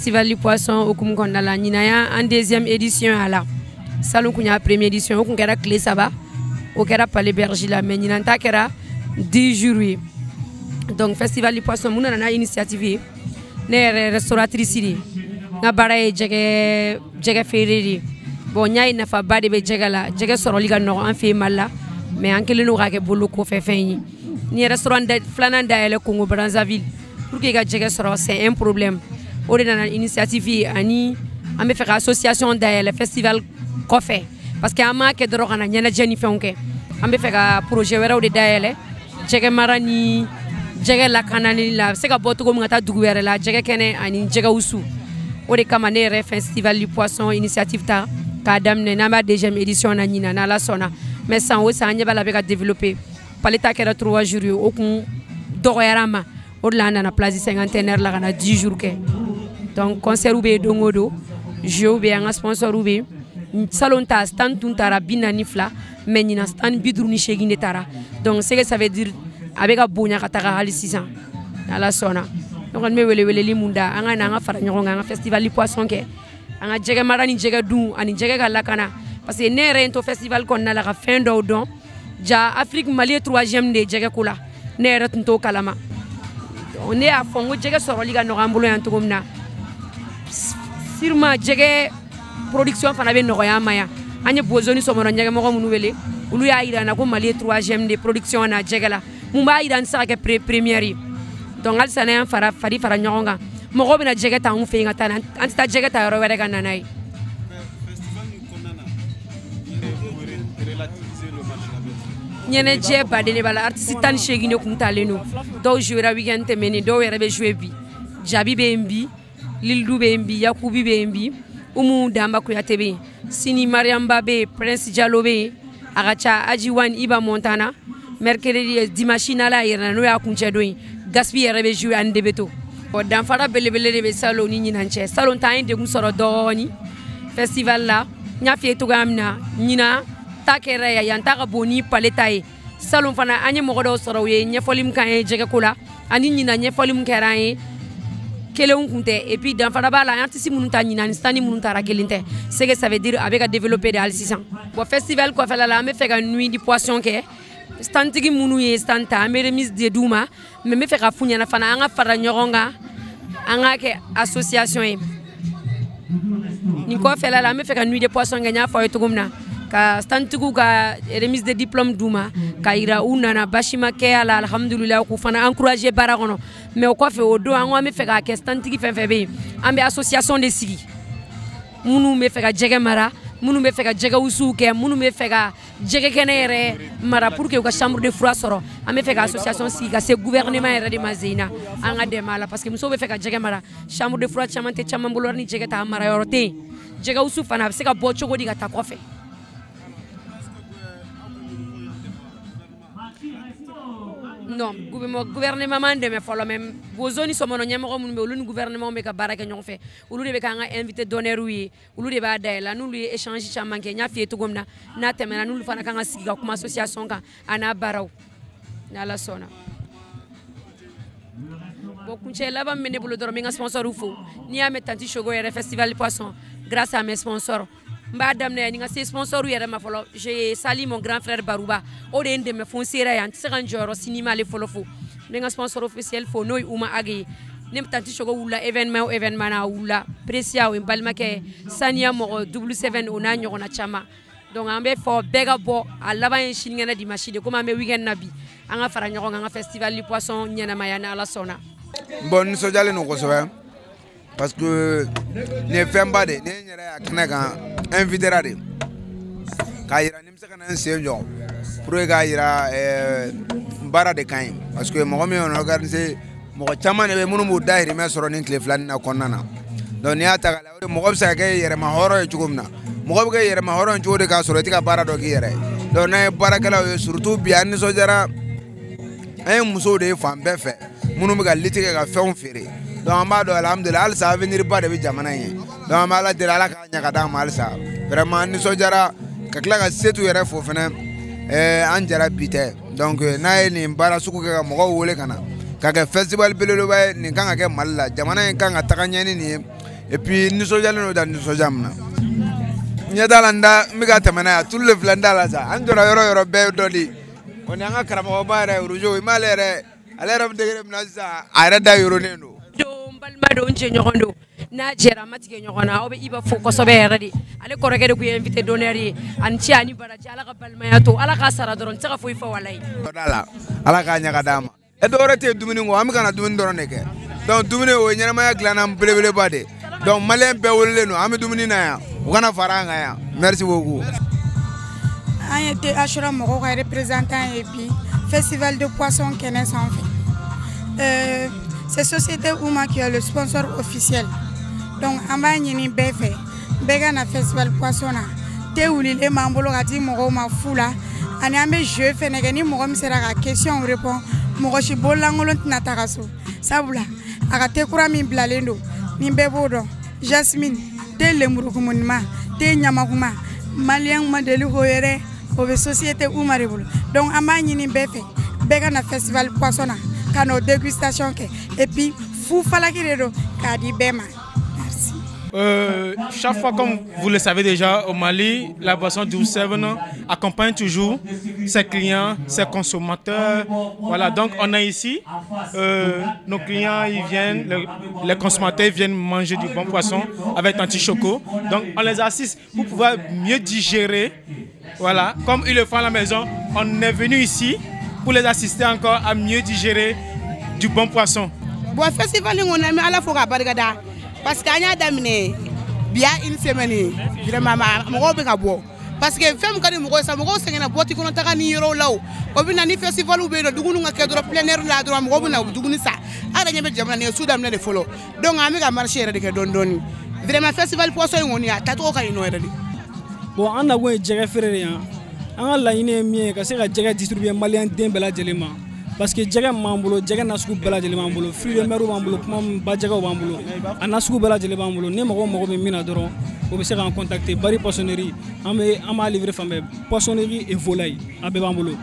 Festival du poisson hukumu kɔnɔna la, ɲinan y'an deuxième édition a la. Salon kun y'a première édition, o kun kɛra tile 3, o kɛra Palais Berger la, mais ɲinan ta kɛra 10 jours ye. Donc festival du poisson, mun nana n'a initiative ye? Ne yɛrɛ restauratrice de ye, n ka baara ye jɛgɛ feere de ye. Bon, n y'a ye nafaba de bɛ jɛgɛ la, jɛgɛ sɔrɔli ka nɔgɔn an fɛ yen Mali la, mais an kɛlen don k'a kɛ bolo kɔfɛ fɛn ye. Ni restaurant filanan dayɛlɛ Congo Brazzaville, pour que i ka jɛgɛ sɔrɔ, c'est un problème. O de nana initiative ye, ani an bɛ fɛ ka association dayɛlɛ festival kɔfɛ, parce que an m'a kɛ dɔrɔn ka na ɲɛnajɛ ni fɛnw kɛ. An bɛ fɛ ka projet wɛrɛw de dayɛlɛ jɛgɛ mara ni jɛgɛ lakanani la, a bɛ se ka bɔ cogo min ka taa dugu wɛrɛ la, jɛgɛ kɛnɛ ani jɛgɛ wusu. O de kama ne yɛrɛ festival du poisson initiative ta k'a daminɛ, n'an b'a deuxième édition na ɲinan n'Ala sɔnna. Mais san o san, an ɲɛ b'a la a bɛ ka développer. Palais ta kɛra 3 jours ye, o kun dɔgɔyara an ma, o de la an nana place cinquantenaire la ka na 10 jours kɛ. Donc concert bɛ yen don o don, jeux bɛ yen, an ka sponsor bɛ yen. Salon ta stand tun taara 42, mais ɲinan stand 58 de taara. Donc ce que ça veut dire, a bɛ ka bonya ka taga hali sisan, Ala sɔnna. Ne kɔni bɛ wele weleli mun da, an ka na, an ka fara ɲɔgɔn kan, an ka festival poisson kɛ, an ka jɛgɛ mara ni jɛgɛ dun ani jɛgɛ ka lakana, parce que ne yɛrɛ ye n to festival kɔnɔna la ka fɛn dɔw dɔn. Ja Afrique, Mali ye troisième de ye jɛgɛ ko la, ne yɛrɛ tun t'o kalama. Ne y'a fɔ n ko jɛgɛ sɔrɔli ka nɔgɔ an bolo yan cogo min na, sûrement jɛgɛ production fana bɛ nɔgɔya an ma yan. An ye bozo ni sɔmɔnɔ ɲɛgɛmɔgɔ minnu wele, olu y'a yira n na ko Mali ye troisième de production na jɛgɛ la. Mun b'a yira n tɛ se ka kɛ première ye? Donc halisa n'an y'an fara fari fara ɲɔgɔn kan, mɔgɔw bɛna jɛgɛ ta anw fɛ yen ka taa, an tɛ taa jɛgɛ ta yɔrɔ wɛrɛ ka na n'a ye. Ɲɛnajɛ baden de b'a la, artiste 18 de kun talen don, dɔw jouera weekend tɛmɛnen, dɔw yɛrɛ bɛ jouer bi. Jabi bɛ yen bi, Lildu bɛ yen bi, Yakubi bɛ yen bi, Umu Danba Kuyate bɛ yen, sini Mariamba bɛ yen, Prince Jalo bɛ yen, a ka ca, Ajiwan Iba Montana. Mercredi, dimanche n'Ala yɛrɛ na, n'o y'a kuncɛ don ye, Gaspi yɛrɛ bɛ jouer ani Debeto. Bon, danfara belebele de bɛ salon ni ɲinan cɛ. Salon ta, an ye degun sɔrɔ dɔɔni festival la. N y'a f'i ye cogoya min na, ɲinan ta kɛra yan, yan ta ka bon ni Palais ta ye. Salon fana, an ye mɔgɔ dɔw sɔrɔ, u ye ɲɛfɔli min k'an ye jɛgɛko la, ani ɲinan ɲɛfɔli min kɛra an ye, kelenw kun tɛ. Et puis danfara b'a la, artiste minnu ta ɲinan ni stand minnu taara kelen tɛ. C'est que ça veut dire a bɛ ka développer de hali sisan. Bon, festival kɔfɛla la, an bɛ fɛ ka nuit du poisson kɛ. Standtigi minnu ye stand ta, an bɛ remise de d'u ma, mais n bɛ fɛ ka f'u ɲɛna fana, an ka fara ɲɔgɔn kan, an ka kɛ association ye. Nin kɔfɛla la, an bɛ fɛ ka nuit de poisson kɛ, n y'a fɔ aw ye cogo min na, ka standtigiw ka remise de diplôme d'u ma, ka yira u nana basi ma kɛ a la, alhamdulilayi, k'u fana encourager baara kɔnɔ. Mais o kɔfɛ, o don, an ko an bɛ fɛ k'a kɛ standtigi fɛn fɛn bɛ yen, an bɛ association de sigi, minnu bɛ fɛ ka jɛgɛ mara, minnu bɛ fɛ ka jɛgɛ wusuw kɛ, minnu bɛ fɛ ka jɛgɛ kɛnɛ yɛrɛ mara pour que u ka chambre de froid sɔrɔ. An bɛ fɛ ka association sigi ka se gouvernement yɛrɛ de ma Zeyina, an ka dɛmɛ a la, parce que musow bɛ fɛ ka jɛgɛ mara, chambre de froid caman tɛ caman bolo, ni jɛgɛ t'a mara yɔrɔ tɛ yen. Jɛgɛ wusu fana a bɛ se ka bɔ cogo di ka taa kɔfɛ? Non, gouvernement m'an dɛmɛ fɔlɔ, mais bozo ni sɔmɔnɔ ɲɛmɔgɔ minnu bɛ, olu ni gouvernement bɛ ka baara kɛ ɲɔgɔn fɛ, olu de bɛ k'an ka invité d'honneur ye, olu de b'a dayɛlɛ, n'olu ye échange caman kɛ. N y'a f'i ye cogo min na, n'a tɛmɛna, n'olu fana kan ka sigi ka kuma association kan a n'a baaraw, n'Ala sɔnna. Bon, kuncɛ laban min bɛ ne bolo dɔrɔn, n bɛ n ka sponsor fo. N'i y'a mɛn Tanti Sogo yɛrɛ festival poisson, grâce à mes sponsors. N b'a daminɛ ni n ka se sponsor yɛrɛ ma fɔlɔ. Je salue mon grand frère Barouba, o de ye n dɛmɛ fo n sera yan, n tɛ se ka n jɔyɔrɔ sini m'ale fɔlɔ fo. N bɛ n ka sponsor officiel fo, n'o ye Uma Age ye. Ne Tanti Sogo wulila événement o événement na, a wulila. Precia, o ye n balimakɛ, saniya mɔgɔ W7, o n'a ɲɔgɔnna caman. Donc an bɛ fɔ bɛɛ ka bɔ, a laban ye sinikɛnɛ dimanche de, komi an bɛ weekend na bi, an ka fara ɲɔgɔn kan, an ka festival du poisson ɲɛnamaya ni Ala sɔnna. Bon, nisɔndiyalen don kosɛbɛ, parce que nin ye fɛnba de ye. Ne yɛrɛ y'a kɛnɛ kan, invitera de k'a yira ni n bɛ se ka na n sen jɔ pour que k'a yira baara de ka ɲi, parce que mɔgɔ min y'o organiser, mɔgɔ caman de bɛ minnu b'u dahirimɛ sɔrɔ nin tile filanin na kɔnɔna na. Donc n'i y'a ta k'a lajɛ, o de mɔgɔ bɛ se ka kɛ yɛrɛma hɔrɔn ye cogo min na, mɔgɔ bɛ kɛ yɛrɛma hɔrɔn ye cogo di k'a sɔrɔ i tɛ ka baara dɔ k'i yɛrɛ ye? Donc n'an ye baarakɛlaw ye, surtout bi an nisɔndiyara, an ye musow de ye fan bɛɛ fɛ minnu bɛ ka liti kɛ ka fɛnw feere. Donc an b'a dɔn, alhamdulilayi, halisa avenir ba de bɛ jamana in ye. Donc an bɛ Ala deli, Ala k'a ɲɛ ka d'an ma halisa. Vraiment an nisɔndiyara ka tila ka Setu yɛrɛ fo fɛnɛ, an jara bi tɛ. Donc n'a ye nin baara sugu kɛ ka mɔgɔw wele ka na ka kɛ festival belebeleba ye, nin kan ka kɛ Mali la, jamana in kan ka taga ɲɛ ni nin ye. Et puis nisɔndiyalen don da nisɔndiya min na, ɲɛ t'a la, n da n bɛ ka tɛmɛ n'a ye, tulu de filɛ n da la sa. An donna yɔrɔ o yɔrɔ, bɛɛ ye dɔ di. O ni an ka karamɔgɔba yɛrɛ Rojo, i m'ale yɛrɛ, ale yɛrɛ bɛ degré min na sisan, a yɛrɛ da yoronnen don. Don n balima don, n jɛɲɔgɔn don, n'a jɛra a ma tigɛ ɲɔgɔn na. Aw bɛ Iba fo kosɛbɛ yɛrɛ de. Ale kɔrɔkɛ de tun ye invité d'honneur ye. Ani ce ani baraji, Ala ka balimaya to, Ala k'a sara dɔrɔn. N tɛ se ka foyi fɔ, walayi. Da la, Ala k'a ɲɛ ka d'a ma. E dɔwɛrɛ tɛ yen dumuni kɔ, an bɛ ka na dumuni dɔrɔn de kɛ. Donc dumuni, o ye ɲɛnamaya dilanna belebeleba de. Donc malien bɛɛ welelen don, an bɛ dumuni na yan, u kana fara an kan yan. Merci beaucoup. An ye thé Achoura mɔgɔw ka représentant ye bi festival de poisson kɛnɛ sanfɛ. C'est Société Ouma qui est le sponsor officiel. Donc an b'a ɲini bɛɛ fɛ, bɛɛ ka na festival poisson na. Thé wulilen b'an bolo ka di mɔgɔw ma fu la, ani an bɛ jeu fɛnɛ kɛ. Ni mɔgɔ min sera ka question répond, mɔgɔ si bololankolon tɛna taga so, sabula a ka thé kura min bilalen don ni bɛɛ b'o dɔn, jasmine thé, lemurukumunima thé, ɲamakuma malien ma deli k'o ye dɛ, o bɛ Société Ouma de bolo. Donc an b'a ɲini bɛɛ fɛ, bɛɛ ka na festival poisson na, ka n'o dégustation kɛ, et puis fu falaki de don k'a di bɛɛ ma. Merci. Chaque fois, comme vous le savez déjà, au Mali, la boisson 12-7 accompagne toujours ses clients, ses consommateurs. Voilà, donc on est ici. Nos clients, ils viennent, les consommateurs viennent manger du bon poisson avec anti-choco. Donc on les assiste pour pouvoir mieux digérer. Voilà, comme ils le font à la maison, on est venu ici pour les assister encore à mieux digérer du bon poisson. Bon, festival in kɔni, an bɛ Ala fo k'a barikada, parce que an y'a daminɛ bi y'a une semaine ye. Vraiment, mɔgɔw bɛ ka bɔ, parce que fɛn min ka di mɔgɔw ye sa, mɔgɔw sɛgɛnna boîte kɔnɔ taga ni yɔrɔw la. O bɛ na ni festival bɛ yen nɔ, dumuni ka kɛ dɔrɔn plein air la dɔrɔn, mɔgɔw bɛ na u bɛ dumuni san. A yɛrɛ ɲɛ bɛ jamana nin ye su daminɛ de fɔlɔ. Donc an bɛ ka marché yɛrɛ de kɛ dɔɔni dɔɔni. Vraiment, festival poisson in kɔni, a taacogo ka ɲi nɔ yɛrɛ de. Bon, an nakun ye jɛgɛ feere de yan. An ka laɲini ye min ye, ka se ka jɛgɛ distribuer malien den bɛɛ lajɛlen ma, parce que jɛgɛ min b'an bolo, jɛgɛ nasugu bɛɛ lajɛlen b'an bolo. Fruits de mer b'an bolo, kuma min ba jɛgɛw b'an bolo, a nasugu bɛɛ lajɛlen b'an bolo. Ni mɔgɔw mago bɛ min na dɔrɔn, o bɛ se k'an contacter. Bari Poissonnerie, an bɛ an b'a livrer fan bɛɛ. Poissonnerie et volaille, a bɛɛ b'an bolo.